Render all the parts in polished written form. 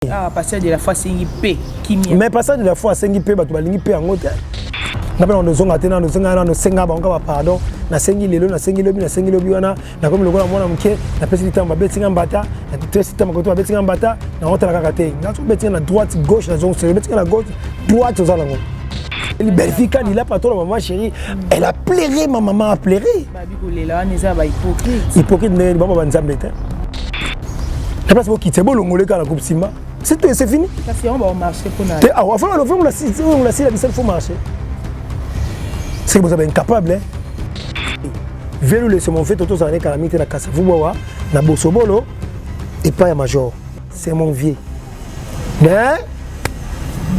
Ah, pasteur de la foi asengi mpe kimia. Mais pasteur de la foi asengi mpe bato balingi mpe yango te. Nga mpe nano te nano ozonga nano senga bango kaka pardon. Nasengi lelo, nasengi lobi, nasengi lobi wana, nakomi lokola mwana moke, napesi litambo babeti nga mbata, napesi litambo koto babeti nga mbata, nakotala kaka te. Nga soki obeti nga na droite, gauche nazongisela, obeti nga na gauche, droite oza nango. Belvika lila patron maman chérie, elle a pleuré, ma maman a pleuré. Babi kolela wana eza ba hypocrite. Hypocrite ndenge bango ba nzambe te. Na place bokitisa bolongole kaka na groupe Simba. C'est tout, c'est fini. Kasi yango ba marcher pona. Te awa faut le faut la sila la sila il faut marcher. C'est que vous êtes incapable hein. Velu le c'est mon fait toto zane calamité na Kasavubu wa na Bosobolo et pas ya major. C'est mon vieux. Mais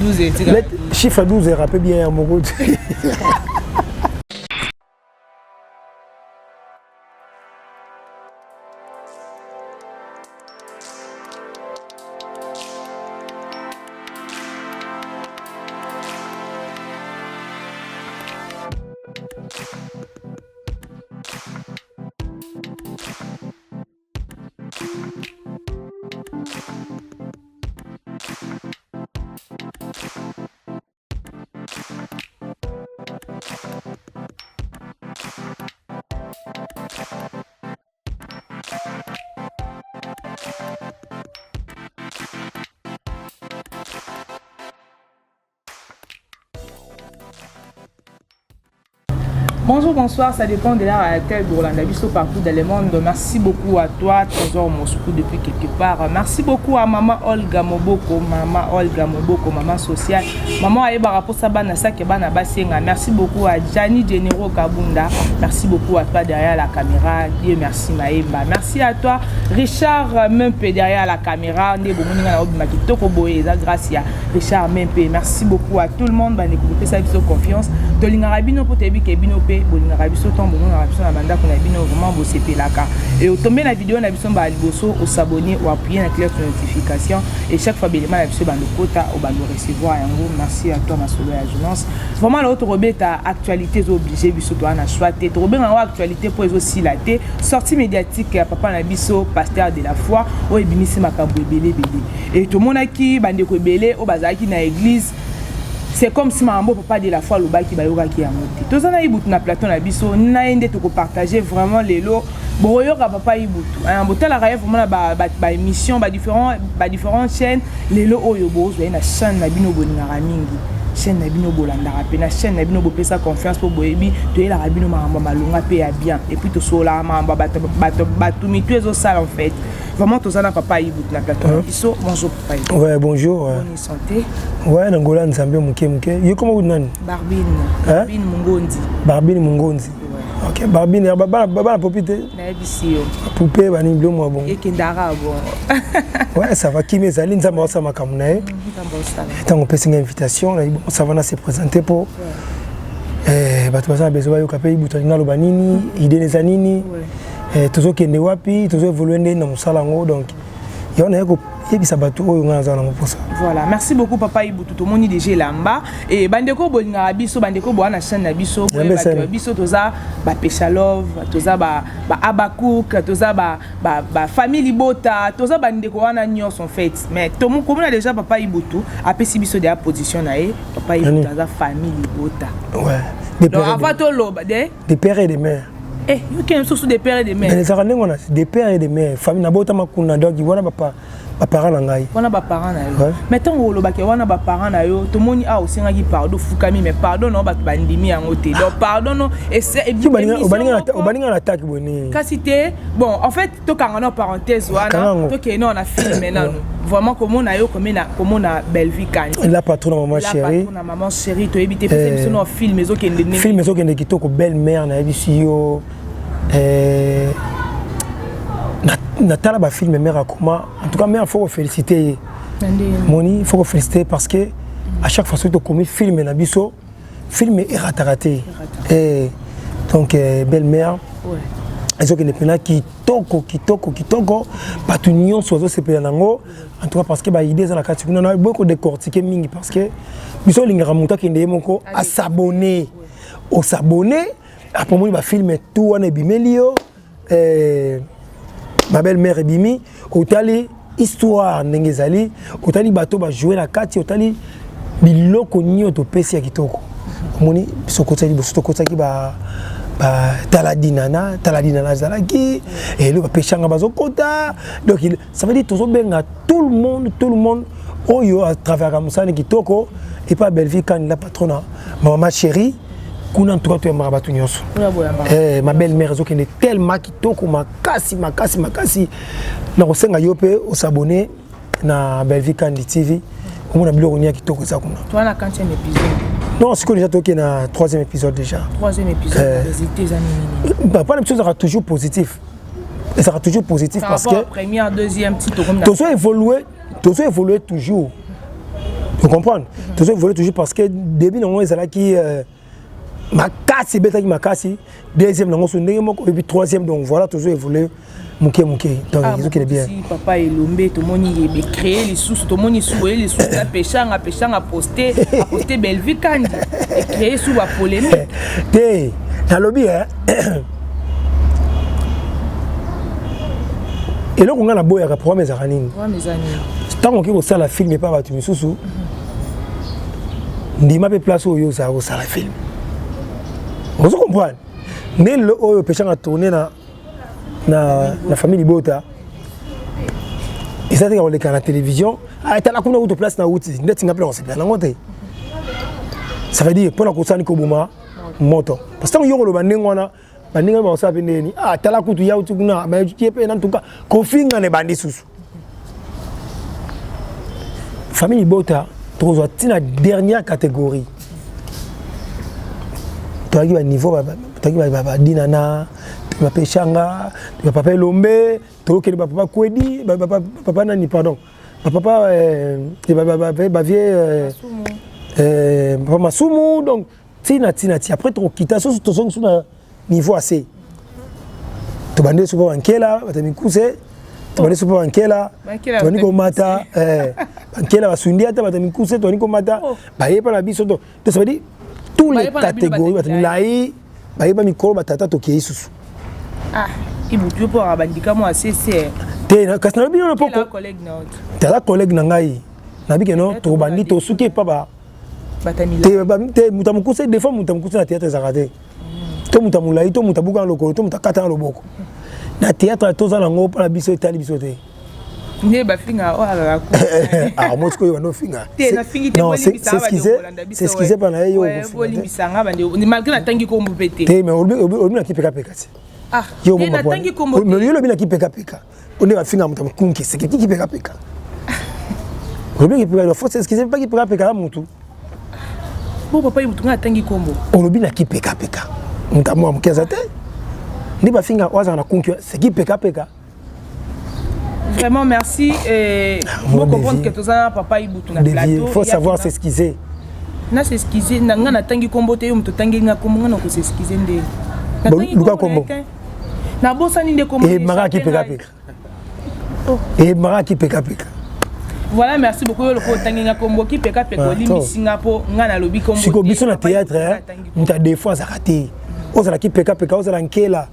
12 etika. Chiffre 12 est rappelé bien mon goût. Bonjour, bonsoir, ça dépend de l'heure à laquelle bolanda biso partout dans le monde. Merci beaucoup à toi, Trésor Moscou, depuis quelque part. Merci beaucoup à maman Olga Moboko, maman Olga Moboko, maman sociale. Maman ayebaka posa bana sake bana basenga. Merci beaucoup à Gianni Genero Kabunda. Merci beaucoup à toi derrière la caméra. Dieu merci Maemba. Merci à toi Richard Mempe derrière la caméra. Nde bomoni nga na obima kitoko boye eza grâce ya Richard Mempe. Merci beaucoup à tout le monde bandeko bopesa biso confiance. Tolingaka bino po toyebi ke bino pe bolingaka biso ntango bomonaka biso na bandako na bino vraiment bosepelaka. Et otombe na video na biso mbala liboso osabonner o appuyer na cloche de notification et chaque fois belema na biso ebanda okota obanda recevoir yango. Merci à toi masolo ya Jonas. Vraiment lelo tokobeta actualité ezo oblige biso toza na choix te. Tokobenga yango actualité po ezosila te. Sortie médiatique ya papa na biso pasteur de la foi oyo ebimisi makambo ebele ebele. Et tomonaki bandeko ebele oyo bazalaki na église c'est comme si makambo papa de la foi alobaki bayokaki yango te. Toza na Ibutu na plateau na biso na ye nde tokopartage vraiment lelo bokoyoka papa Ibutu. Botalaka ye vraiment na ba émission ba différents ba différentes chaînes lelo oyo bozwa ye na chaîne na bino bolingaka mingi chaîne na bino bolandaka mpe na chaîne na bino bopesa confiance mpo boyebi toyelaka bino makambo ya malonga mpe ya bien et puis tosololaka makambo ya bato bato bato mitu ezosala en fait. Vraiment toza na papa Ibutu na plateau na biso. Bonjour papa Ibutu. Ouais, bonjour. Bonne santé. Ouais, na ngola nzambe moke moke. Yo comment vous nani? Barbine. Hein? Barbine Mungondi. Barbine Mungondi. Ouais. OK, Barbine ya baba baba na popi te. Nayebisi yo. Poupée bani bilo mwa bon. Ekendaka bon. Ouais, ça va kimi ezali nzambe osala makambo na ye. Nzambe osala. Ntango opesi nga invitation, na bon ça va na se présenter po. Ouais. Eh, bato baza na besoin bayoka pe Ibutu alingi aloba nini, idée eza nini. Ouais. Eh, tozokende wapi, tozo évoluer ndenge na mosala yango donc yango naye koyebisa bato oyo ngai naza nango mposa. Voilà, merci beaucoup papa Ibutu, tomoni déjà elamba et bandeko bolingaka biso, bandeko boa na chaîne na biso, boyeba ke biso toza ba Peshalove, toza ba ba Abakouk, toza ba ba, ba famille Libota, toza bandeko wana nyonso en fait. Mais tomokomona déjà papa Ibutu apesi biso déjà position na ye, papa Ibutu aza famille Libota. Ouais. Donc avant toloba de de père et de mère. Eh, yo kende mosusu de père et de mère. Ezalaka ndenge wana, de père et de mère, famille nabotama kuna donc wana ba baparent na ngai. Wana baparent na yo. Mais ntango olobaki wana baparent na yo, tomoni awa osengaki pardon, ofukami, mais pardon na yo bato bandimi yango te. Donc pardon no obaninga na attaque boye nini? Kasi te, bon en fait tokanga na parenthèse wana, tokende nao na film nanu. Vraiment komona yo komona komona Bellevue Kandi. La patronne maman chérie. La patronne maman chérie toyebi te pesa biso na film ezokende ndenge. Film ezokende kitoko belle mère nayebisi yo natala ba film mère akoma en tout cas mère faut féliciter ye. Moni faut féliciter parce que à chaque fois soki tokomi film na biso film erataka te. Eh, donc belle mère ezokende mpena kitoko kitoko kitoko bato nyonso bazosepela nango en tout cas parce que ba idée eza na kati kuna na boyi kodécortiquer mingi parce que biso olingaka moto akende ye moko asabonner osabonner après omoni bafilme tout wana ebimeli yo ma belle mère ebimi otali. Histoire ndenge ezali, otali bato bajoue na kati, otali biloko nyonso topesi ya kitoko. Omoni biso okotaki liboso, tokotaki ba tala dinana, tala dinana azalaki elo bapeshanga bazokota. Donc ça veut dire tozobenga tout le monde, tout le monde oyo atravers mosala kitoko epa Bellevue Kandi la patrona, mama chérie kuna. En tout cas toyambaka bato nyonso. Ma belle mère ezokende tellement kitoko makasi makasi makasi. Na kosenga yo mpe osabone na Bellevue Kandi TV, omona biloko nia kitoko eza kuna. Toza quantième épisode? Non, sikoyo déjà toke na troisième épisode déjà. Troisième épisode, résultat eza nini? Papa na biso ezalaka toujours positif, ezalaka toujours positif. Parce que première, deuxième, petit. Tozo évoluer, tozo évoluer toujours, tu comprends? Tozo évoluer toujours parce que début nango ezalaki makasi, ebetaki makasi. Deuxième nango so ndenge moko, et puis troisième. Donc voilà, tozo évoluer moke moke, donc ezokende bien. Papa Elombe, tomoni ecréer lisusu, tomoni su boye lisusu apeshanga apeshanga aposte aposte Bellevue Kandi, ecréer su bapolémique. Te, nalobi eloko ngai naboyaka, programme ezalaka nini? Ntango okoki kosala film epa bato misusu, ndima mpe place oyo ozala kosala film. Ozo comprendre? Nde lelo oyo peshanga tourne na famille libota, eza te koleka na télévision. Etala kuna uto place na uti ndeti nga mpe na kosepela nango te. Ça veut dire mpona kosala koboma moto, parce que ntango yo koloba ndenge wana, baninga bakosala mpe ndeni. Ah, tala kutu ya uti kuna ye mpe na ntuka kofingana ebandi susu. Famille libota, tokozwa ntina dernière catégorie. Toyaki baniveau, toyaki badinana, bapeshanga, bapapa Elombe, tokokende bapapa Kwedi, papa nani, pardon, bapapa bavie, papa Masumu. Donc ntina ntina ti après tokokita soso, tozongi so na niveau ase, tobandi so mpo bankela bato mikuse, tobandi so mpo bankela, tobandi komata bankela, basundi ata bato mikuse, tobandi komata bayepa na biso. Donc ça veut dire tous les catégories, bato milai bayeba, mikolo, batata, tokei susu. Ibutu mpo bandika mwa asese. Te, kasi nalobi nono mpo taza collègue na ngai, nabi keno tobandi, tosuki epa ba te. Moto ya mokuse, des fois moto ya mokuse na théâtre ezalaka te, to moto ya molai, to moto abuka na lokolo, to moto akata na loboko na théâtre, toza nango mpona biso, etali biso te. Nde bafinga oyo azalaka. Ah, moi sikoyo bando ofinga. Te, nafingi te. S'excuse mpa na ye yo. Bolimbisanga malgré natangi kombo mpe te. Te, mais olobi na kipekapeka te. Yo natangi kombo. Yo olobi na kipekapeka onde bafinga moto mokunki, seke kipekapeka, olobi kipekapeka, faut s'excuser mpa kipekapeka ya mutu. Bo papa ye motu, ngai atangi kombo. Olobi na kipekapeka, moto amwa moke aza te nde bafinga oyo azala na kunki, seki pekapeka. Vraiment merci. Vous comprendre que toza papa Ibutu na plateau. Il faut savoir s'excuser. Na s'excuser na nga, natangi kombo te. Yo moto otangi nga kombo, nga na kos'excuser nde? Luka kombo. Nabosani nde kombo. Maka kipekapeka, maka kipekapeka. Voilà, merci beaucoup. Yo loko otangi nga kombo kipekapeka, olimbisi nga mpo nga nalobi kombo. Siko biso na théâtre, moto ya défaut azalaka te. Ozala kipekapeka, ozala nkela,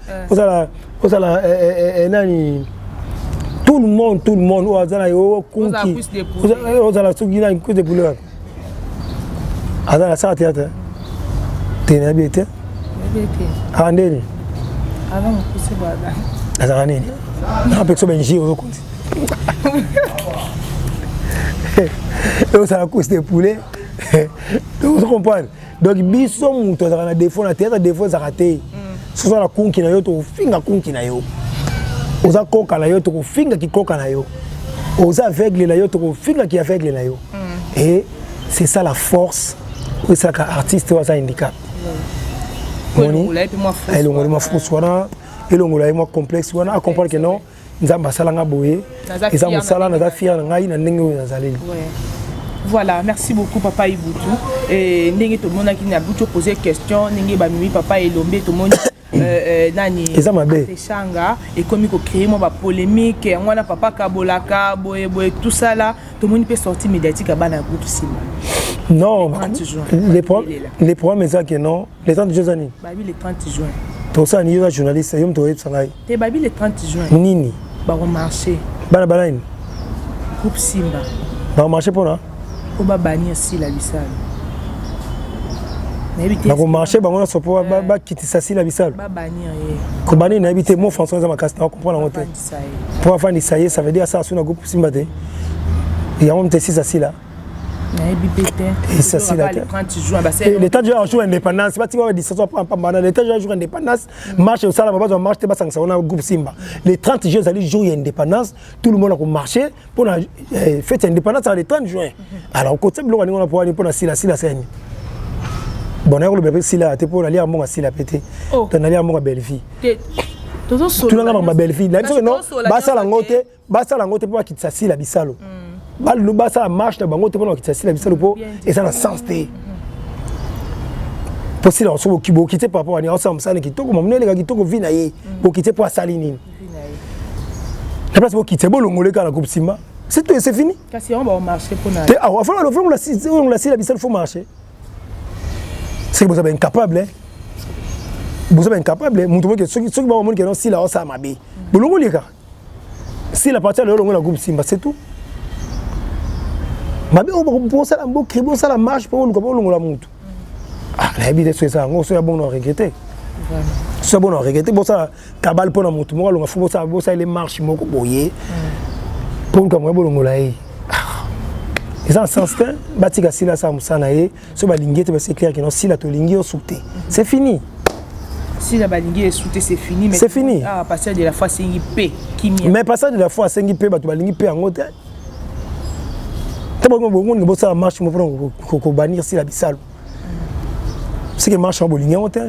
ozala nani, tout le monde, tout le monde oyo aza na yo kunki, ozala soki nani, cuisse de poulet aza na sala théâtre te, nayebi te. Aa ndeni azalaka nini, napekisa benjire, ozokonzi ozala cuisse de poulet, ozo comprendre? Donc biso moto azalaka na défaut na théâtre, défaut ezalaka te. Soki oza na kunki na yo, tokofinga kunki na yo. Oza koka na yo, tokofinga kikoka na yo. Oza aveugle na yo, tokofinga ki aveugle na yo. Et c'est ça la force oyo esalaka artiste oyo aza handicap. Elongoli mwa force wana, elongola ye mwa complexe wana, acomprendre que non, Nzambe asalanga boye, eza mosala, naza fier na ngai na ndenge oyo nazaleli. Voilà, merci beaucoup papa Ibutu. Et ndenge tomonaki na butu poser question ndenge bamimi papa Elombe, tomoni nani. Eza mabe. Eshanga ekomi kocréer mwa bapolémique yango wana, papa kabolaka boye boye, tout ça là. Tomoni mpe sortie médiatique ya bana ya groupe Simba. Non, les problèmes eza que non, le 30 juin eza nini? Babi le 30 juin. Tosala nini? Yo oza journaliste, yo moto oyebisa ngai. Te, babi le 30 juin. Nini? Bakomarche. Bana banani? Groupe Simba. Bakomarche mpona mpo babannir Sila Bisalo. Bakomarche bango nyonso mpo bakitisa Sila Bisalo. Babannir ye. Kobannir, nayebi te. Mo François eza makasi na comprendre yango te. Mpo afandisa ye, ça veut dire asala su na groupe Simba te. Yango moto esisa Sila. Nayebi mpe te. Esa Sila te. Le 30 juin, jour indépendance, batika ba distraction pambana. Le 30 juin, jour indépendance, marche osalama, bazwa marche te, basangisa wana groupe Simba. Le 30 juin ezali jour ya indépendance, tout le monde akomarche mpona fête ya indépendance le 30 juin. Alors okotia biloko aningi wana mpo wani mpona Sila? Sila seni bon, naye kolobela mpe Sila te mpo nalia mbongo ya Sila pe te. Donc nalia mbongo ya Bellevie. Tunanga makambo ya Bellevie na biso. No, basala yango te, basala yango te mpo bakitisa Sila Bisalo. Basala marche na bango te mpona bakitisa Sila Bisalo, mpo eza na sens te. Mpo Sila so bokite par rapport ani aosala mosala kitoko, mamuna eleka kitoko, vi na ye. Bokite mpo asali nini? Na place bokite, bolongole kaka na groupe Simba, c'est tout, c'est fini. Kasi yango baomarche mpona te awa olongola Sila Bisalo, faut marcher. C'est que boza baincapable, boza baincapable. Moto moke soki bamoni ke non, Sila osala mabe, bolongoli kaka Sila. Partir lelo, olongola groupe Simba, c'est tout. Mabe oyo bosala, bocrée, bosala marche mpo oluka bolongola mutu, nayebi te. So eza yango, so ya bongo na regretter, so ya bongo na regretter. Bosala kabale mpo na motu moko alonga, fo bosalele marche moko boye mpo luka moye bolongola ye, eza na sens te. Batika Sila asala mosala na ye. So balingi ete basi clair ke non, Sila tolingi yo su te, c'est fini. Sila balingi esu te, c'est fini. Mais c'est fini. Ah, pasteur de la foi asengi mpe kimia. Mais pasteur de la foi asengi mpe, bato balingi mpe yango te. Te bongo bosala marche mo mpona kobannir Sila Bisalo, seke marche yango bolingi yango te.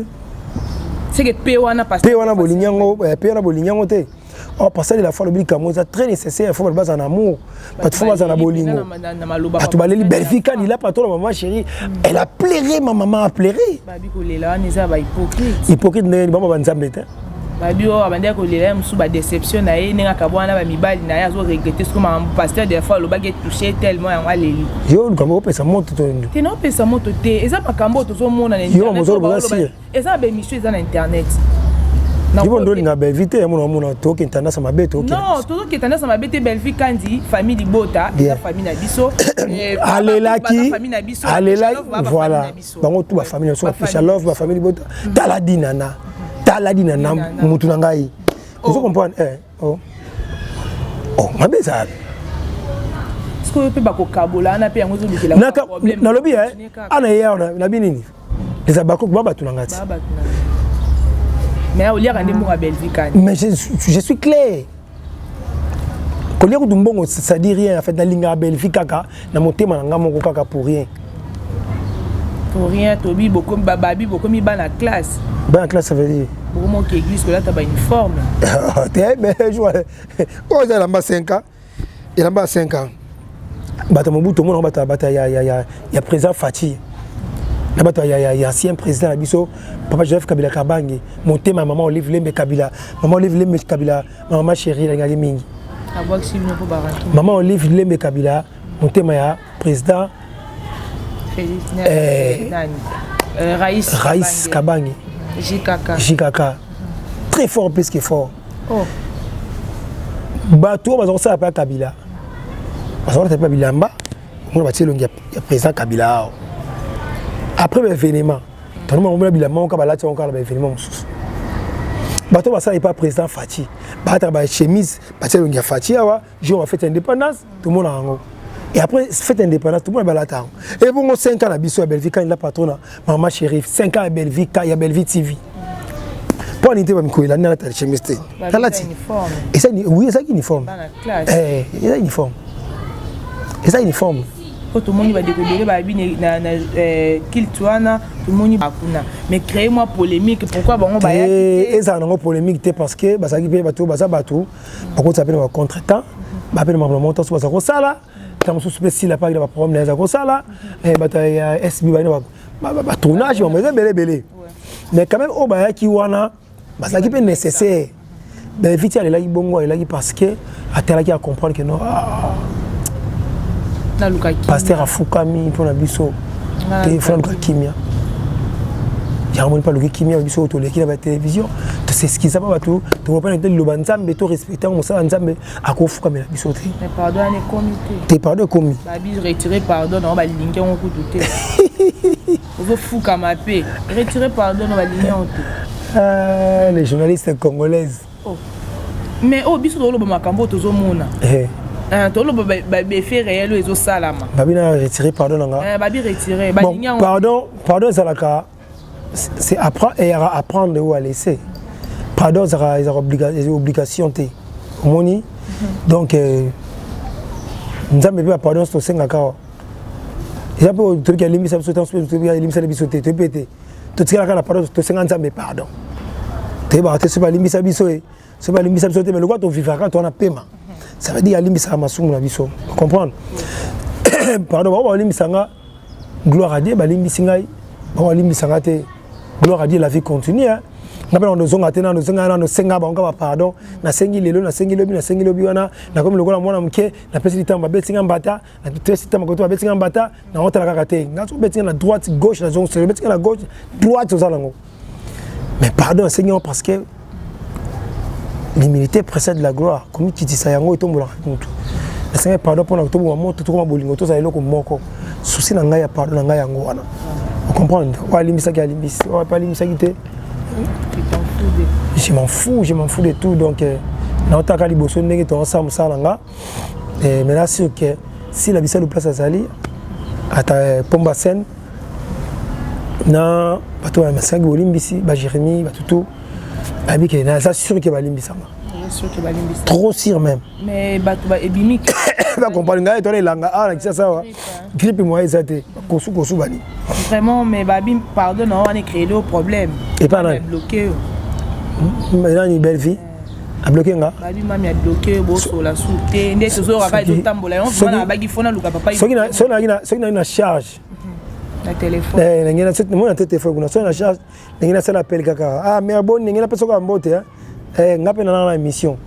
Seke pe wana. Pe wana bolingi yango, pe wana bolingi yango te. Or pasteur de la foi alobi likambo eza très nécessaire. Faut bato bazala na amour, bato faut bazala na bolingo. Bato baleli Bellevie Kandi la patron, maman chérie, elle a pleuré, ma maman a pleuré. Babi kolela wana eza bahypocrite. Hypocrite ndenge bango banzambe te. Babi oyo abandaki kolela ye mosusu, badéception na ye, ndenge akabwana na bamibali na ye, azoregretter. Soki makambo pasteur de la foi alobaki etouche tellement, yango aleli. Yo likambo opesa moto to? Te, naopesa moto te. Eza makambo oyo tozomona na Yo mozolo. Eza na baémission, eza na internet. Yo ndo olinga Bellevie te, yamona omona toke tendance mabe. Toke. Non, tozoke tendance mabe te. Bellevie Kandi, famille libota, eza famille na biso. Alelaki, alelaki, voilà. Bango tu bafamille na biso, bafisha love, bafamille libota. Tala Dinana, tala Dinana, mutu na ngai, ozo comprendre? Eh, oh oh, mabe ezala. Sikoyo mpe bakokabola wana mpe yango ezolukela. Nalobi ana ye awa na binini, eza bakoko ba bato na ngai ti. Mais oliaka nde mbongo ya Bellevie Kandi. Mais je suis clair, kolia kutu mbongo, ça dit rien. En fait, nalingaka Bellevie kaka na motema na nga moko, kaka pour rien. Pour rien. Tobi bokomi, babi bokomi bana classe. Bana classe, ça veut dire? Bokomi église, kolata bauniforme. Te, mais oyo eza elamba 5 ans, elamba ya 5 ans. Bato Mobutu, omona bato, bato ya président Fatshi na bato ya ancien président na biso, papa Joseph Kabila Kabange, motema ya mama Olive Lembe Kabila. Mama Olive Lembe Kabila, mama chérie, nalingaki mingi mama Olive Lembe Kabila, motema ya président Raïs. Raïs Kabange. JKK. JKK, très fort, plus que fort. Oh. Bato oyo baza kosala mpe ya Kabila, baza kolata mpe bilamba, omona batie elongi ya président Kabila awa. Après baévénement, tano bango bilamba moko balati yango kaka na baévénement mosusu. Bato basala epa président Fatshi, balataka bachemise, batie elongi ya Fatshi awa. Jour ya fête indépendance, tomona yango, et après fête indépendance, tomona balata yango. Ebongo 5 ans na biso ya Bellevie Kandi la patrona, mama chérie, 5 ans ya Bellevie, ya Bellevie TV, mpo ani te bamikolo elandi nalata chemise te, nalati. Oui, ezalaki uniforme, eza uniforme, eza uniforme. Po tomoni bandeko ebele bayebi na culte wana, tomoni bakuna, mais créer mwa polémique, pourquoi bango bayaki? Ezala nango polémique te, parce que bazalaki mpe bato, baza bato bakotisa mpe na bacontretemps, bape na makambo moko so baza kosala. Ntango mosusu mpe Sila paki na baproblème na eza kosala, bato ya SB bali na batournage, bango eza ebele ebele. Mais quand même, oyo bayaki wana bazalaki mpe nécessaire. Beviti alelaki bongo, alelaki parce que atalaki, acomprendre que non, ah, pasteur afukami mpona biso te, fo naluka kimia. Yango moni mpe aluki kimia. Biso oyo toleki na batélévision, Tos'excusa mpa bato, tokopana te. Liloba Nzambe, to respecte yango. Mosala Nzambe akofukamela biso te. Mais pardon wana ekomi te. Te, pardon ekomi. Babi retire pardon nango, balingi yango kutu te. Ozofukama mpe retire pardon na balingi yango te. Ah, les journalistes congolaises. Oh. Mais oyo biso toloba, makambo oyo tozomona, toloba baeffet réel oyo ezosalama. Babi na retire pardon na nga. Babi retire. Balingi yango. Pardon, pardon ezalaka, c'est apprendre et apprendre ou à laisser. Pardon ezalaka, ezalaka obligation te, omoni. Donc Nzambe mpe bapardon nyonso tosengaka awa, eza mpe toyoki alimbisa biso te, toyoki alimbisali biso te, toyebi mpe te. Totikalaka na pardon, tosenga Nzambe pardon, toyebaka te soki balimbisa biso e, soki balimbisa biso te. Mais lokola tovivaka, to wana pema, ça veut dire alimbisaka masumu na biso, comprendre. Pardon, bango balimbisa nga, gloire à Dieu, balimbisi ngai. Bango balimbisa nga te, gloire à Dieu, la vie continue, hein. Nga mpe nano ozonga te, nano ozenga, nano osenga bango kaka bapardon. Nasengi lelo, nasengi lobi, nasengi lobi wana, nakomi lokola mwana moke. Napesi litambo, babeti nga mbata. Napesi litambo koto, babeti nga mbata. Naotala kaka te. Nga soki obeti nga na droite, gauche nazongisela. Obeti nga na gauche, droite oza nango. Mais pardon asengi yango parce que l'humilité précède la gloire. Komikitisa yango etombolaka mutu. Nasengi pardon mpona toboma moto, tokoma bolingo, tozala eloko moko. Souci na ngai ya pardon na ngai yango wana, ocomprendre. Oyo alimbisaki, alimbisi. Oyo mpe alimbisaki te, je m'en fous, je m'en fous de tout. Donc naotaka liboso ndenge toosala mosala na nga. Maintenant, sûr que si la bisalu place azali ata pomba scène na bato ya masangi, bolimbisi baJérémi, bato tout bayebi ke naza sûr ke balimbisanga, trop sûr même. Mais bato ebimi. Bacomprendre ngai, tola elanga awa na Kisasa awa, grippe moya eza te, kosu kosu bani. Vraiment, mais babi pardon na wana créé le problème. Epa nani? Bloqué. Nani? Belle vie abloqué nga? Babi mami abloqué, bosola su te nde tozokaka, ezotambola yango vraiment. Nabaki fo naluka papa. Soki naki na charge na telefone. Mona te, telefone kuna. Soki na charge, ndenge nasala appel kaka: "Ah mare, boni?" Ndenge napesa kaka mbote, nga mpe nananga na émission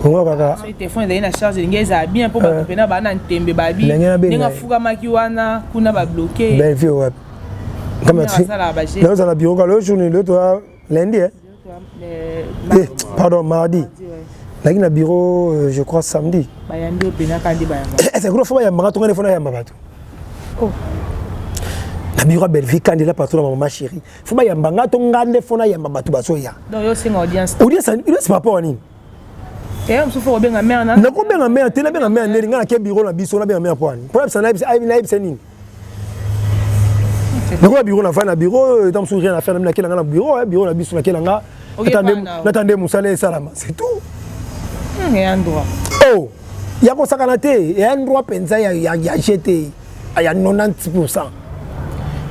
ongo kaka. Telefone ezali na charge, ndenge ezala bien mpo bato mpena baa na ntembe, babi ndenge afukamaki wana kuna, babloqué. Belle vie wapi? Nazala bureau kaka lelo journée. Lelo toya lundi, eh, pardon, mardi. Naki na bureau, je crois samedi. Bayambi openaka nde bayamba. Est-ce que fo bayambanga tonga nde fo nayamba bato na bureau ya Bellevie Kandela, patron na mama chérie? Fo bayamba nga to nga nde fo nayamba bato bazoya? Donc yo osenga audience? Audience, audience par rapport à nini? Eya mosusu fo kobenga mare na. Nakobenga mare te. Nabenga mare ndeni? Nga nake bureau na biso, nabenga mare po ani? Mpo nayebisa nini? Nakoya bureau, nafai na bureau eta mosusu, rien à faire. Nakela nga na bureau, bureau na biso, nakela nga nata nde mosala esalama, c'est tout. Eya droit. Oh, ya kosakana te, eya droit mpenza ya gt ya 90.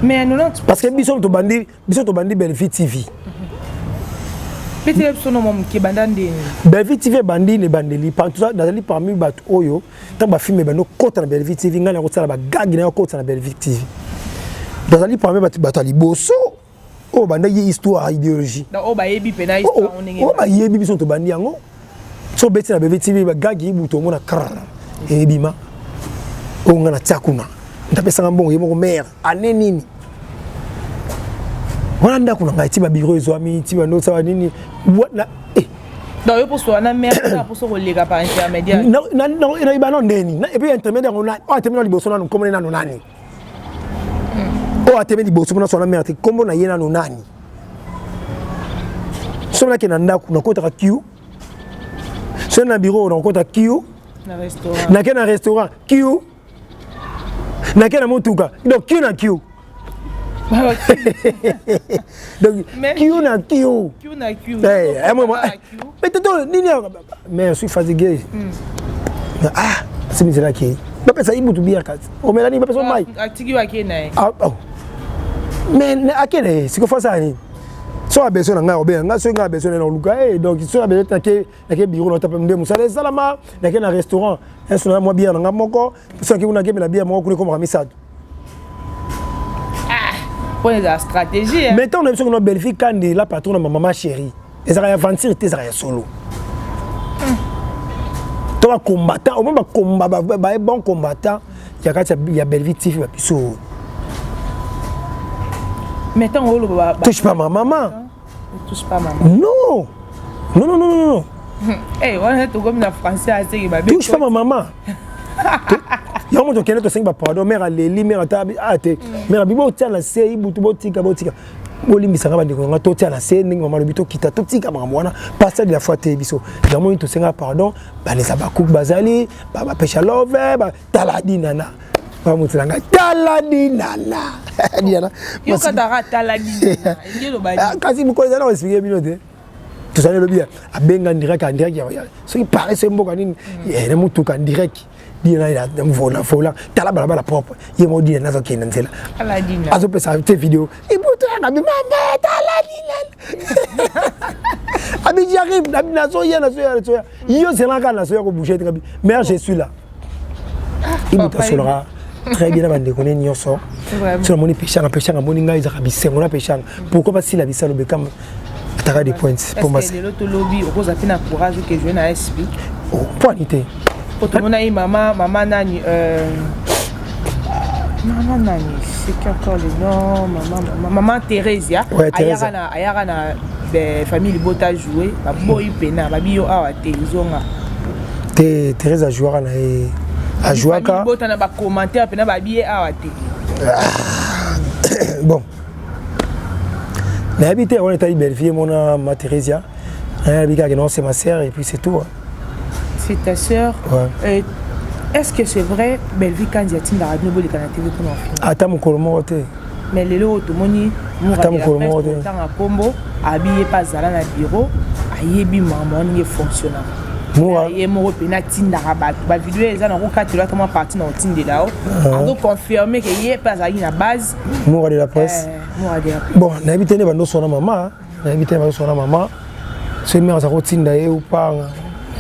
Mais 90? Parce que biso tobandi, biso tobandi Bellevie TV. Betela biso no mwa moke, banda ndeni. Bellevie TV ebandi na ebandeli. Nazali parmi bato oyo ntango bafilm ebandi okota na Bellevie TV, ngai nakosala bagagi na okota na Bellevie TV. Nazali parmi bato ya liboso oyo bandaki histoire, idéologie. Oyo bayebi mpena histoire ndenge. Oyo bayebi biso tobandi yango. So obeti na Bellevie TV bagagi, butu omona kr ebima oyo ngai natia kuna. Ntapesanga mbongo ye moko mare ane nini wana, ndako na ngai ti babureau ezwami ti bando osala nini. Donc yo poso wana mare poso koleka par intermédiaire? Nayeba no ndeni. Et puis intermédiaire yango, oyo atemi na liboso nanu, nkombo nano nani? Oyo atemi liboso mpona swana mare te, nkombo na ye nano nani? Soki nakende na ndako, nakotaka queue. Soki na bureau, nakota queue. Nake na restaurant, queue. Nake na motuka, donc queue na queue. Donc queue na queue. Queue na queue. Mais toto nini? Mais je suis fatigué. Ah, simizelaki bapesa ye mutu bière, kasi omela nini? Bapesa mai. Atiki ake na ye. Mais ake na ye siko fasala nini? So abesoin na ngai, obenga ngai. Soki ngai abesoin na oluka ye. Donc soki abesoin, nake bureau, na nde mosala esalama. Nake na restaurant, eso na mwa bière na ngai moko. Soki kuna nakemela bière moko, kuna ekomaka misato. Mpo ezala stratégie. Mais ntango na biso kuna Bellevie Kande, la patron na mama chérie, ezalaka ya aventure te, ezalaka ya solo. To bacombattant au moins, bakomba baye, bon combattant ya kati ya Bellevie TV babiso. Mais ntango oloba Touche pas ma maman. Touche pas maman. Non non non non non. Eh, wana tokomi na français aseki babe. Touche pas ma maman. Yango moto okende tosengi bapardon, mare aleli, mare ata a te, mare abi botia na se Ibutu, botika, botika, bolimbisanga bandeko na nga, totia na se ndenge mama alobi, tokita, totika makambo wana. Pasteur de la foi te biso yango nini, tosenga pardon. Baleza bakupe bazali bapesha love, tala dinana, bamoto na ngai, tala dinana, dinana. Yokataka tala dinana. Kasi mokolo ezali na koexpliquer bino te. Tozali elobi abenga direct en direct, soki paris, soki mboka nini, na motuka direct dina na volant, tala balabala propre, ye mo dina nazokende nzela, azopesa te video Ibutu yanga bi mama, tala dina abi j'arrive, nazoya, nazoya, nazoya, yo zelaka, nazoya kobouger te, ngabi mais je suis là. Ibutu asolaka très bien na bandeko ne nyonso. So namoni Peshanga, Peshanga amoni ngai, ezalaka bisengo na Peshanga. Pourquoi basila bisalo bekama ataka des pointes? Po lelo tolobi okozwa mpe na courage oke jouer na SP? Poani te. Po tomona ye mama, mama nani, mama nani, c'est qui encore le nom, mama, mama, mama Thérésia. Ouais, Thérésia. Ayaka na famille libota jouer, baboyi pena, babi yo awa te, ezonga. Te, Thérèse ajouaka na ye, ajouaka. Libota na bacommentaire pena babi ye awa te. Bon, nayebi te, wana etali Bellevie mona ma Thérésia, nayebi kaka non, c'est ma sœur et puis c'est tout. C'est ta sœur. Ouais. Est-ce que c'est vrai, Bellevie Kandi atindaka bino boleka na TV mpona ofina? Ata mokolo moko te. Mais lelo oyo tomoni Ata mokolo moko te. Ntanga nkombo abi ye mpe azala na bureau, ayebi makambo wana ndenge efonctionnaka. Ye moko mpena atindaka bato. Bavideo eza na kokatela ata mwa parti na kotindela o azoconfirme ke ye mpe azalaki na base. Moura de la presse. Moura de la presse. Bon, nayebi te nde bandoswana mama, nayebi te bandoswana mama soki mare aza kotinda ye upanga.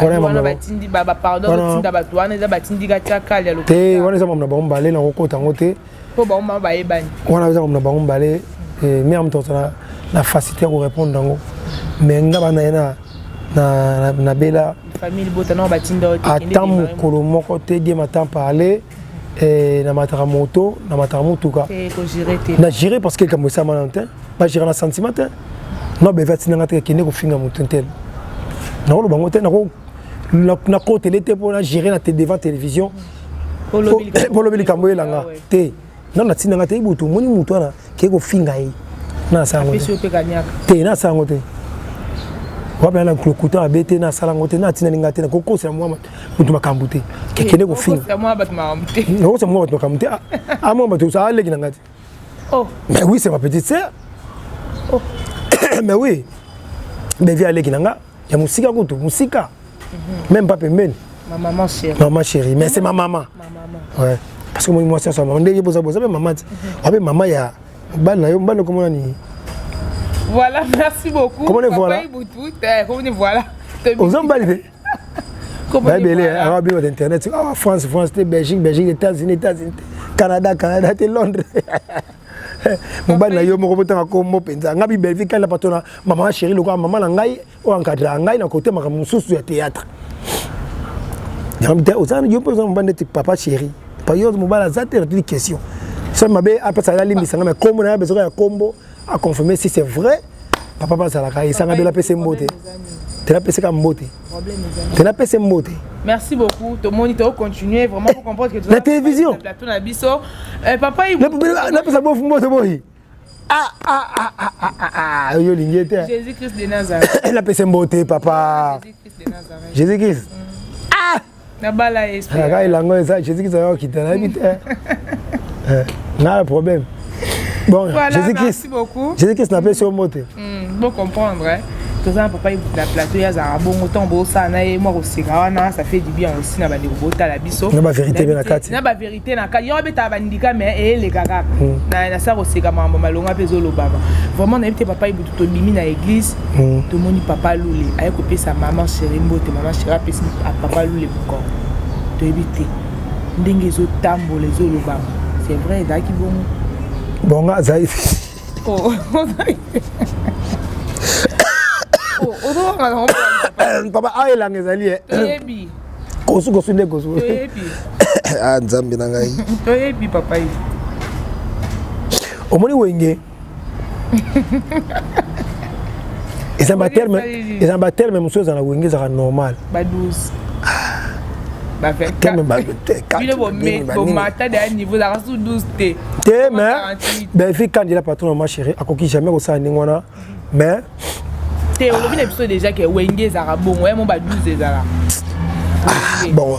Wana batindi bapardon, kotinda bato wana eza batindika tiakali ya te, wana eza mamu na bango mbale, nakokota yango te. Mpo bango mama bayebani. Wana eza mamu na bango mbale, mare moto azala na facilité ya korépondre yango, mais nga bana ye na bela. Famille libota nao batinda yo te? Ata mokolo moko te. Dieu m'entend parler, namataka moto, namataka motuka, na géré parce que likambo esalama nano te, bagérer na sentiment te. No beve atindanga te kende kofinga moto ntele, nakoloba yango te, nakotele te mpo na gérer na te devant télévision mpo olobi likambo oyelanga te. Non, natindanga te. Ibutu omoni motu wana kei kofinga ye, nasala yango te, nasala yango te. Wapi na lokuta mabe te, nasala yango te, natindani nga te, nakokosela mwa motu makambo te kekende kofinga, nakokosela mwa bato makambo te. Amwa bato aleki na nga te. Mais oui, c'est ma petite sœur. Mais oui, bevi aleki na nga ya mosika kutu, mosika, même pas pembeni. Ma maman chérie. Maman chérie, mais c'est ma maman. Ma maman. Ouais, parce que moi mwasi nyonso mama ndenge boza, boza mpe mama te, wape mama ya mobali na yo, mobali okomona nini. Voilà, merci beaucoup. Comment voilà? Comment voilà? Oza mobali te, baebele awa bino bato internet awa, France, France te, Belgique, Belgique, États-Unis, États-Unis te, Canada, Canada te, Londres. Mobali na yo moko botanga kombo mpenza nga bi Belvi kali na pato na mama chéri lokola mama na ngai oyo encadraka ngai na kote makambo mosusu ya théâtre. Oza yo mpe oza mobali neti papa chéri pa yo, mobali aza te. Natuli question so mabe apesa, alimbisa nga, mais kombo na ye besoka ya kombo aconfirme si c'est vrai. Papa bazalaka esanga bela, apesa mbote te, napesaka mbote te, napesa mbote. Merci beaucoup. Tomoni to continuer vraiment pour comprendre que la télévision. Plateau na biso. Papa napesa bofu mbote boyi. Ah ah ah ah ah ah, yo olingi te. Jésus Christ de Nazareth. Napesa mbote papa. Jésus-Christ de Nazareth. Jésus Christ. Ah! Na bala esprit. Kaka elango eza Jésus Christ ayokita, nayebi te nga problème. Bon, voilà, Jésus merci Christ. beaucoup. Jésus Christ, napesi yo mbote. Bon comprendre, hein. Toza na papa na plateau, ye azalaka bongo ntango bosala na ye mwa koseka wana, ça fait du bien aussi na bandeko botala biso. Na bavérité mpe na kati. Na bavérité na kati, yo abetaka bandika mais eyeleka kaka na sa koseka, makambo malonga mpe ezolobama. Vraiment nayebi te, papa Ibutu, tobimi na église, tomoni papa Lule aye kopesa mama chéri mbote, mama chéri apesi papa Lule mokongo. Toyebi te ndenge ezotambola, ezolobama, c'est vrai, ezalaki bongo? Bon, nga azali Oh, ozobanga nango? Papa awa elanga ezali ye. Toyebi. Kosu kosu nde kosu. Toyebi. Ah, Nzambe na ngai. Toyebi, papa ye. Omoni Wenge. Eza baterme, eza baterme mosusu eza na Wenge, ezalaka normal. Ba 12, ba 24, bomata de niveau, ezalaka su 12 te. Te, mais Belvi Kandila, patron na ma chérie, akoki jamais kosala ndenge wana, mais Te, olobi na biso déjà ke Wenge ezalaka bongo ya mo ba 12 ezalaka. Bon.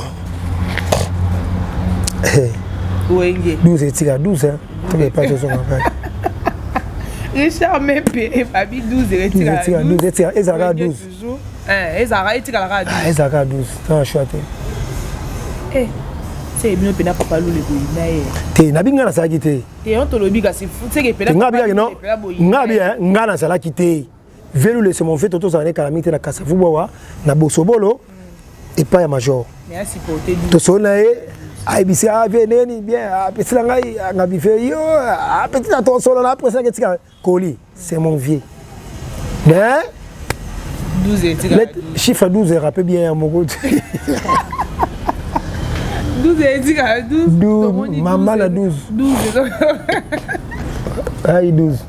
Wenge. 12 etika 12, toke epai tozonga kaka. Richard Mepe babi 12 etika. 12 etika, ezalaka 12. Ezalaka, etikalaka 12. Ezalaka 12, tanga choix te. Se bino mpena Papa Lule boyina ye. Te, nabi ngai nazalaki te. Te, yo tolobi kasi seke mpena. Nga bikaki no, nga bi nga nazalaki te. Velule, c'est mon fait, tozala ne kala mingi te na Kasavubu awa na Bosobolo epai ya major. Tosoli na ye, ayebisi ave neni bien, apesila ngai ngabi fe yo apeti na tosolo na apresaki etika koli, c'est mon vieux, mais chiffre 12 erape bien ya moko. 12 etika 12, mama na 12. 12. Ai 12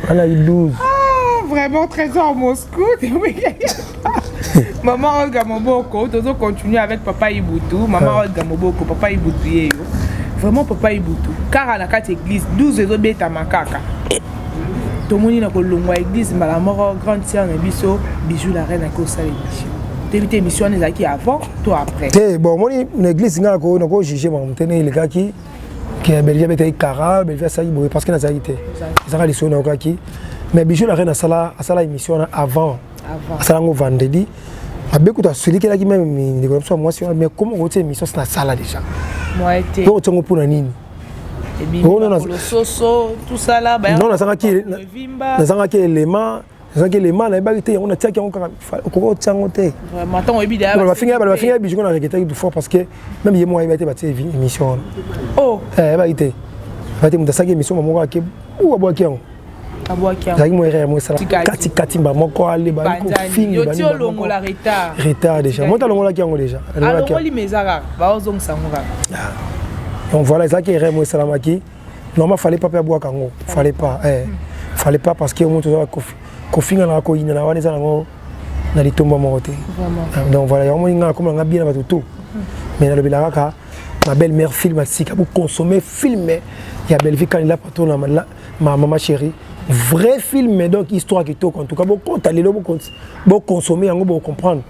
wana, 12. Ah, vraiment, Trésor Moscou. Maman Olga Moboko, toujours continuer avec Papa Ibutu. Maman ah. Olga Moboko, Papa Ibutu yeyo. Vraiment, Papa Ibutu. Car na kati église, 12 ezobeta makaka. Tomoni na kolongwa église, mbala moko grande sœur na biso Bijou la Reine akosala émission. Toyebi te émission wana ezalaki avant to après. Te, bon, omoni na église nga nako juge makambo te ndenge elekaki ke Belgi abetaki kara, Belgi asalaki boye, parce que nazalaki te, ezalaka lisolo nayokaki. Mais Bijou la Reine asala émission wana avant, asala yango vendredi. Mabe kutu asilikelaki même ndeko na biso ya mwasi wana. Mais comment okotia émission si nasala déjà? Po otiango mpona nini? Non, nazangaki élément, nazangaki élément, nayebaki te yango, natiaki yango kaka. Okoki otia yango te. Bafinga Bijou, na regrettaki du fort, parce que même ye moko ayebaki te batie émission wana. Ayebaki te, ayebaki te. Moto asalaki émission moko ake abwaki yango, ezalaki mo erreur mo esala katikati mba moko ale kofinga retard déjà, moto alongolaki yango déjà. Donc voilà, ezalaki erreur mo esalamaki. Normalement fallait pas mpe abwaka yango, fallait pas, fallait pas, parce que moto oza kofinga na koyina na wana eza nango na litomba moko te. Donc voilà, yango moni ngai nakoma nanga bien na bato to, mais nalobela kaka ma belle mère. Film asika boconsommer film ya Bellevue Kanela, patron na ma maman chérie, vrai film, donc histoire kitoko. En tout cas bokota lelo, boconsommer yango, bocomprendre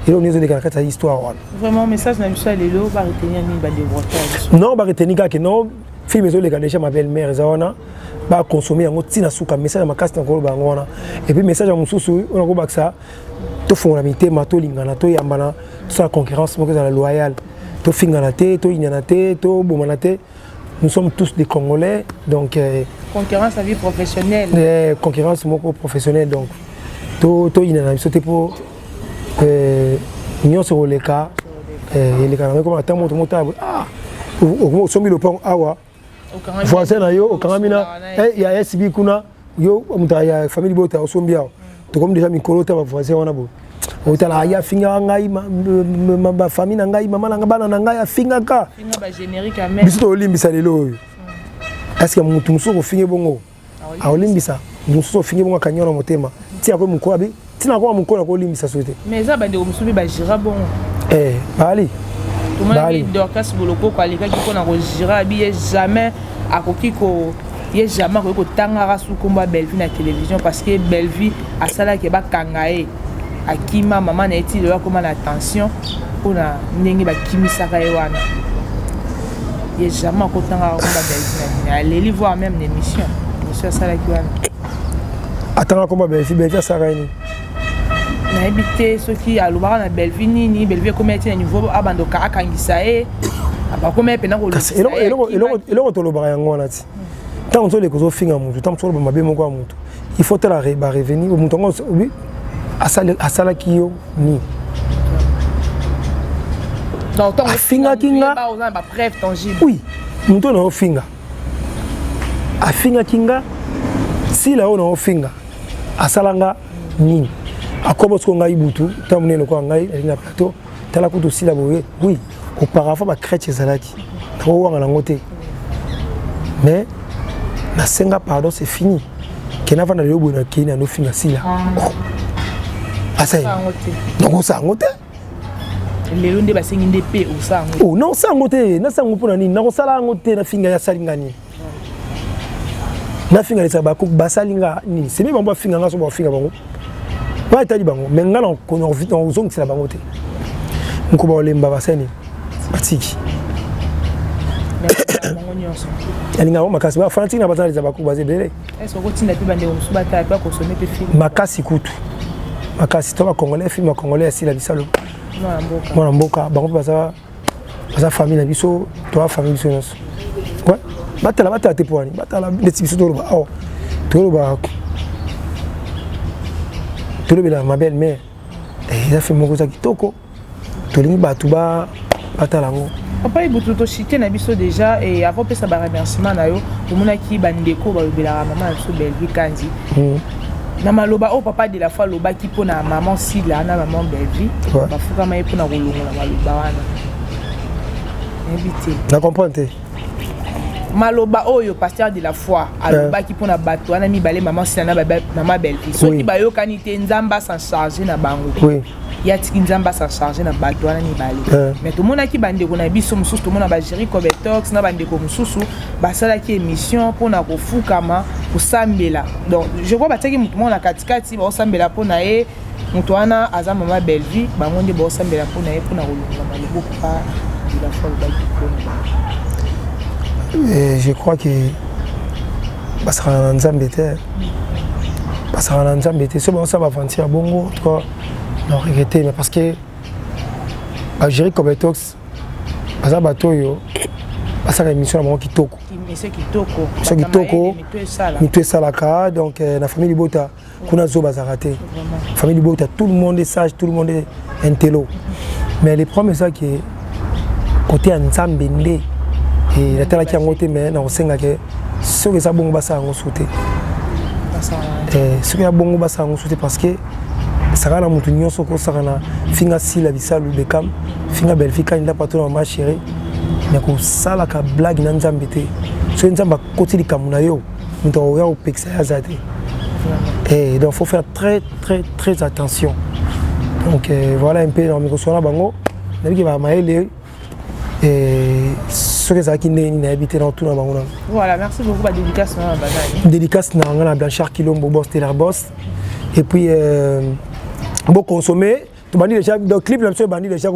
eloko nini ezoleka na kati ya histoire wana. Vraiment, message na biso ya lelo, baretenir nini, badéveloppeur? Non, baretenir kaka non, film ezoleka déjà, ma belle mère eza wana, baconsommer yango ntina suka. Message ya makasi na koloba yango wana. Et puis message ya mosusu oyo nakobakisa, tofongola mitema, tolingana, toyambana, tosala concurrence moko ezala loyale, tofingana te, toyinana te, tobomana te. Nous sommes tous des Congolais, donc Concurrence à vie professionnelle. Concurrence moko professionnelle, donc toyinana biso te, mpo nyonso koleka eleka nango. Ekoma ata moto moko ah, osombi lopango awa, voisin na yo okangami na ya SB kuna, yo moto ya famille bota osombi awa, tokomi déjà mikolo ta bavoisin wana boye, otala aye afingaka ngai, bafamille na ngai, mama na ngai, bana na ngai afingaka. Biso tolimbisa lelo oyo. Est ce que motu mosusu kofinge bongo aolimbisa? Mosusu ofinge bongo akangi wana motema ti akoyi mokolo abi ntina akoma mokolo akolimbisa so te. Mais eza bandeko mosusu mpe bagira bongo. Bali. Tomonaki Dorcas Bolokoko alekaki mpona kogira, abi ye jamais akoki ko ye jamais akoki kotangaka su nkombo ya Bellevue na télévision, parce que Bellevue asalaki bakanga ye, akima mama na ye ti lelo akóma na tension mpona ndenge bakimisaka ye wana. Ye jamais akotangaka nkombo ya Bellevue na nini, aleli voir même na émission asalaki wana. Atanga nkombo ya Bellevue, Bellevue asalaka ye nini? Nayebi te soki alobaka na Bellevue nini. Bellevue ekomi eti na niveau abandoka akangisa ye, bakomi ye mpena. Eloko tolobaka yango wana ti ntango toleka ozofinga motu, ntango toloba mabe moko ya motu, il faut tala barevenir motu yango asalaki yo nini. Afingaki nga, oui, motu oyo naofinga afingaki nga, sila oyo naofinga asala nga nini? Akoma siko ngai butu ntango monene lokola ngai nali na plateau, tala kutu osila boye. Oui, auparavant bacrèche ezalaki, nakowanga nango te, mais nasenga pardon, c'est fini. Ke navanda lelo boye nakei na nofinga Sila. Oh. Asali. Donc osala yango te. Lelo nde basengi nde mpe osala yango. Oh, na osala yango te, nasala yango mpona nini? Nakosala yango te, nafinga ye asali nga nini? Nafinga lesa basali nga nini? Semi bango bafinga nga so bafinga bango. Wana etali bango, mais nga nakozongisela bango te. Moko baolemba basali nini? Batiki. Alingaka bango makasi, bafanatike na baza na bakuku baza ebele. Makasi kutu. Makasi to bacongolais film bacongolais ya Sila Bisalo. Mwana mboka bango mpe baza baza famille na biso, toa famille biso nyonso. Ouais, batala batala te po wani batala neti biso toloba awa toloba tolobela ma belle mère eza film moko eza kitoko, tolingi bato batala yango. Papa Ibutu, toshite na biso déjà et avant pesa ba remerciement na yo, tomonaki bandeko balobelaka mama na biso Bellevue Kandi. Na maloba oyo papa de la foi alobaki mpona maman Sila na maman Bellevue, bafukama ye mpona kolongola maloba wana, nayebi te. Na comprendre te. Maloba oyo pasteur de la foi alobaki mpona bato wana mibale, mama Sila na mama Bellevue, soki bayokani te, Nzambe as'en charge na bango. Ye atiki Nzambe as'en charge na bato wana mibale. Mais tomonaki bandeko na biso mosusu, tomona bagéri Cobetox na bandeko mosusu basalaki émission mpona kofukama kosambela. Donc je crois batiaki motu moko na katikati, baosambela mpona ye. Moto wana aza mama Bellevue, bango nde baosambela mpona ye mpona kolongola maloba papa de la foi alobaki mpona bango. Je crois que basakana na Nzambe te, basakana na Nzambe te. So baosala baventure ya bongo, en tout cas na regretté, mais parce que bagéri Cobetox baza bato oyo basalaka émission na bango kitoko, émission kitoko, émission kitoko, mito esalaka. Donc na famille libota kuna zo bazalaka te. Famille libota, tout le monde est sage, tout le monde est intello, mais le problème eza ke côté ya Nzambe nde natalaki yango te. Mais nakosengaka soki eza bongo, basala yango su te. Soki ya bongo, basala yango su te, parce que saka na motu nyonso kosaka na finga Sila Bisalu Bekam, finga Bellevue Kandi, pato na mama chéri, mais kosalaka blague na Nzambe te. Soki Nzambe akoti likambo na yo, moto akoya kopekisa ye aza te. Donc faut faire très très très attention. Donc voilà un peu na mikoso na bango. Nabiki bamayele, soki ezalaki ndenge nini, nayebi te, na otuna bango nano. Voilà, merci beaucoup. Badédicace na banani? Dédicace na nga na Blanchard Kilombo, boss teller boss. Et puis boconsommer, tobandi déjà. Donc clip na biso ebandi déjà,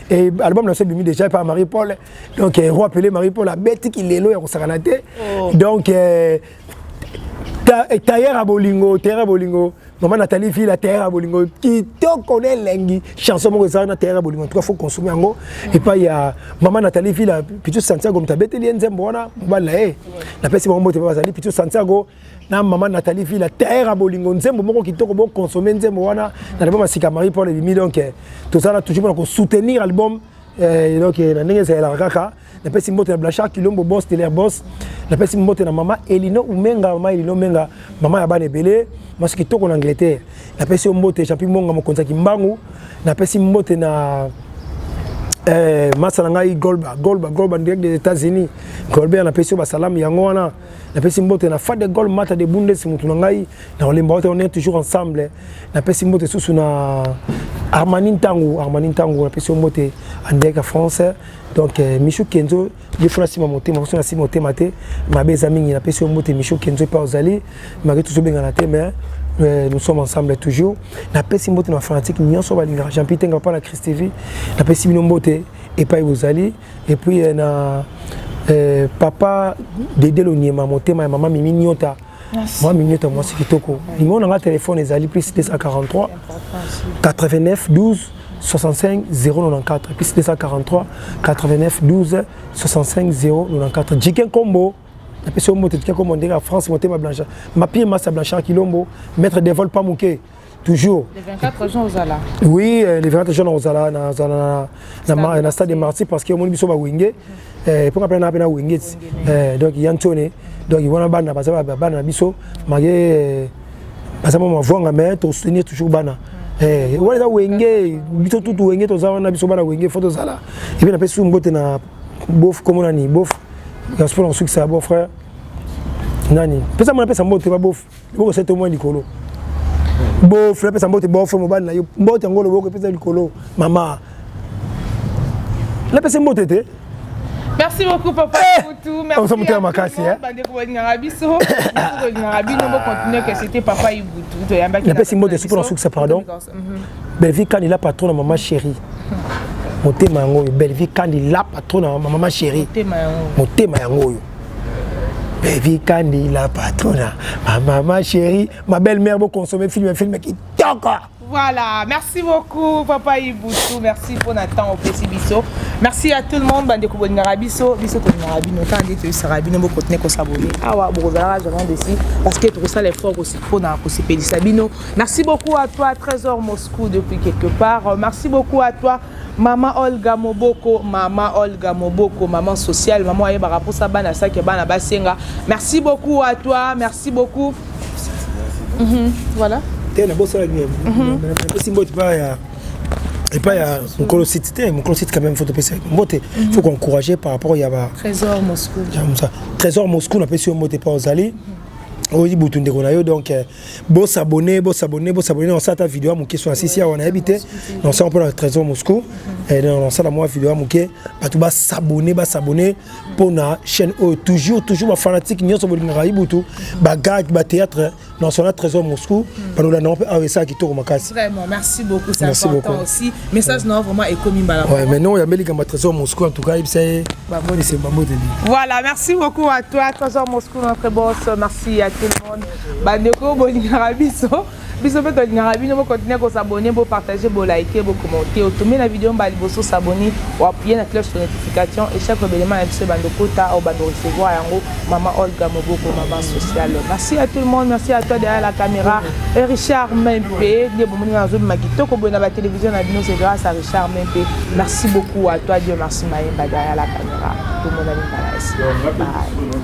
et album na biso ebimi déjà par Marie Paul. Donc roi Pelé, Marie Paul abetiki lelo ya kosakana te. Donc tailleur ya bolingo, tailleur ya bolingo, mama Nathalie Villa, tailleur ya bolingo kitoko na elengi. Chanson moko ezala na tailleur ya bolingo. En tout cas faut consommer yango epai ya mama Nathalie Villa. Pitu Santiago moto abeteli ye nzembo wana, mobali na ye. Napesi bango mbote mpe bazali Pitu Santiago na mama Nathalie Villa, tailleur ya bolingo, nzembo moko kitoko. Boconsommer nzembo wana na album ya sika Marie Paul ebimi. Donc tozala toujours mpona kosoutenir album. Donc na ndenge ezalelaka kaka, napesi mbote na Blanchard Kilombo, boss de l'air boss. Napesi mbote na mama Elino Umenga, mama Elino Umenga, mama ya bana ebele, mwasi kitoko na Angleterre. Napesi yo mbote. Champi Monga, mokonzi ya Kimbangu. Napesi mbote na masa na ngai Golba, Golba, Golba direct des États-Unis. Golbert, napesi yo basalamu yango wana. Napesi mbote na Fade Gol Mata de Bundes, motu na ngai na kolemba te, on est toujours ensemble. Napesi mbote susu na Armani Ntangu, Armani Ntangu, napesi yo mbote en direct ya France. Donc Michou Kenzo, ye fo na nsima motema, so na nsima motema te, mabe eza mingi. Napesi yo mbote, Michou Kenzo, epa ozali malgré tozobengana te, mais nous sommes ensemble toujours. Napesi mbote na bafanatique nyonso balingaka Jean Pitenga, papa na Christ TV. Napesi bino mbote epai bozali. Et puis na papa Dede Loniema, motema ya mama Mimi Nyota, mama Mimi Nyota, mwasi kitoko. Numéro na nga telefone ezali plus 243 89 12 65 094, plus 243 89 12 65 094. Jiken Kombo, napesi yo mbote. Jiken Kombo ndenge ya France, motema Blanchard, mapire masa Blanchard Kilombo, maître de vol, pas moke toujours. Le 24 juin ozala? Oui, le 24 juin ozala na stade de Martyr, parce que omoni biso bawenge mponga mpe na mpe na wenge ti. Donc ya ntone, donc wana bana baza bana na biso, malgré baza mwa mavwanga, mais tosoutenir toujours bana wana. Eza wenge, biso tutu wenge, toza wana, biso bana wenge, fo tozala. Et puis napesi mbote na bof, komona nini, bof, mpona kosukisa, beau frère. Nani pesa mwana, pesa mbote babofu, loboko se to mwa likolo. Bofu, napesa mbote bofu, mobali na yo mbote yango, loboko epesa likolo. Mama, napesa mbote te. Merci beaucoup, Papa Ibutu. Merci. On makasi, hein. Bandeko balingaka biso, biso tolingaka bino, bo continuer que c'était Papa Ibutu. Toyambaki. Napesi mbote supu na sukisa, pardon. Bellevie Kandi, la patronne na mama chérie. Motema yango oyo, Bellevie Kandi, la patronne na mama chérie. Motema yango oyo. Bellevie Kandi, la patronne, ma maman chérie, ma belle-mère, bo consommer film, film kitoko. Voilà, merci beaucoup, Papa Ibutu, merci pour Nathan opesi biso. Merci à tout le monde, bandeko bolingaka biso, biso tolingaka bino, tant nde toyisaka bino, bokontinue kos'abonner. Awa bokozalaka jamais déçus parce que tokosala effort mpona kosepelisa bino. Merci beaucoup à toi, Trésor Moscou depuis quelque part. Merci beaucoup à toi, Mama Olga Moboko, Mama Olga Moboko, maman sociale, maman ayebaka mposa bana saki bana basenga. Merci beaucoup à toi, merci beaucoup. Voilà. Te, nabosala, napesi mbote epai ya mokolo site te, mokolo site quand même, faut topesa mbote, faut qu'encourager par rapport ya ba Trésor Moscou. Trésor Moscou, napesi yo mbote epai ozali, oyi butu ndeko na yo. Donc bos'abonner, bos'abonner, bos'abonner. Nasala ata video ya moke so nasisi awa, nayebi te, nasala mpona Trésor Moscou, nasala mwa video ya moke. Bato bas'abonner, bas'abonner mpona chaîne oyo. Toujours, toujours bafanatique nyonso bolingaka Ibutu, bagag, bathéâtre, national Trésor Moscou, balolanda mpe awa, esala kitoko makasi. Vraiment, merci beaucoup, c'est important beaucoup. Aussi message non, vraiment ekomi mbala. Ouais, mais non, oyambeli likambo ya Trésor Moscou, en tout cas yebisa ye bambote, bambote. Voilà, merci beaucoup à toi, Trésor Moscou, notre boss. Merci à tout le monde, bandeko bolingaka biso, biso mpe tolingaka bino. Bokontinue kos'abonner, bopartager, boliker, bocommenter. Otomi na video mbala liboso, s'abonner, oappuyer na cloche de notification et chaque élément na biso ebando kota, obando recevoir yango. Mama Olga Moboko, maman sociale, merci à tout le monde. Merci à toi derrière la caméra et Richard Mempe nde bomoni nazobima kitoko boye na batélévision na bino, c'est grâce à Richard Mempe. Merci beaucoup à toi, Dieu merci Mayemba derrière la caméra. Tomonani mbala. Bye.